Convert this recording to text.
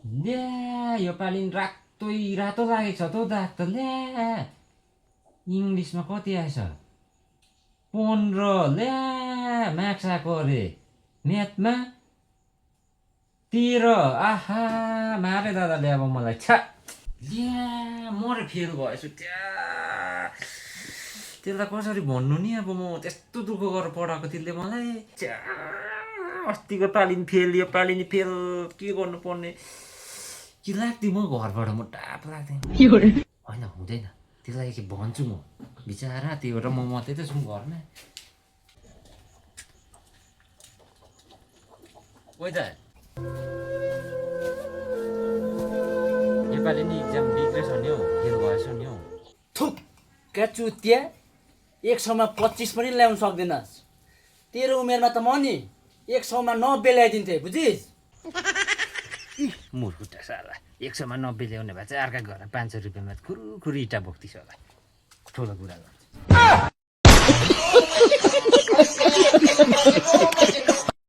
ल्या योपालि रातै रातो लागेको छ त हौ दाग त ल्या इङ्ग्लिसमा कति आएछ 15 ल्या मार्क्स आएको अरे म्याथमा 13 आहा मारे दादाले अब मलाई छ्या ल्या मरे फेल भएछु त्यसलाई कसरी भन्नु नि अब म त्यस्तो दुःख गरेर पढाएको त्यसले मलाई छ्या अस्तिको पालि नि फेल यो पालि नि फेल के गर्नुपर्ने कि लाग्थ्यो म घरबाट म टाप लाग्थेँ होइन हुँदैन त्यसलाई के भन्छु म बिचरा त्यो र म मात्रै त छु घरमा ओइ त नेपाली नि एक्जाम बिग्रेछ नि हौ फेल भएछ नि हौ थुक क्या चुतिया 100मा 25 पनि ल्याउन सक्दैनस् तेरो उमेरमा त म नि 100मा 90 ल्याइदिन्थे बुझिस् मुर्खुटा साला 100मा 90 ल्याउने भए चाहिँ अर्का घर 500 रुपियाँमा खुरुखुरु इँटा बोक्थिस् होला ठुलो कुरा गर्नु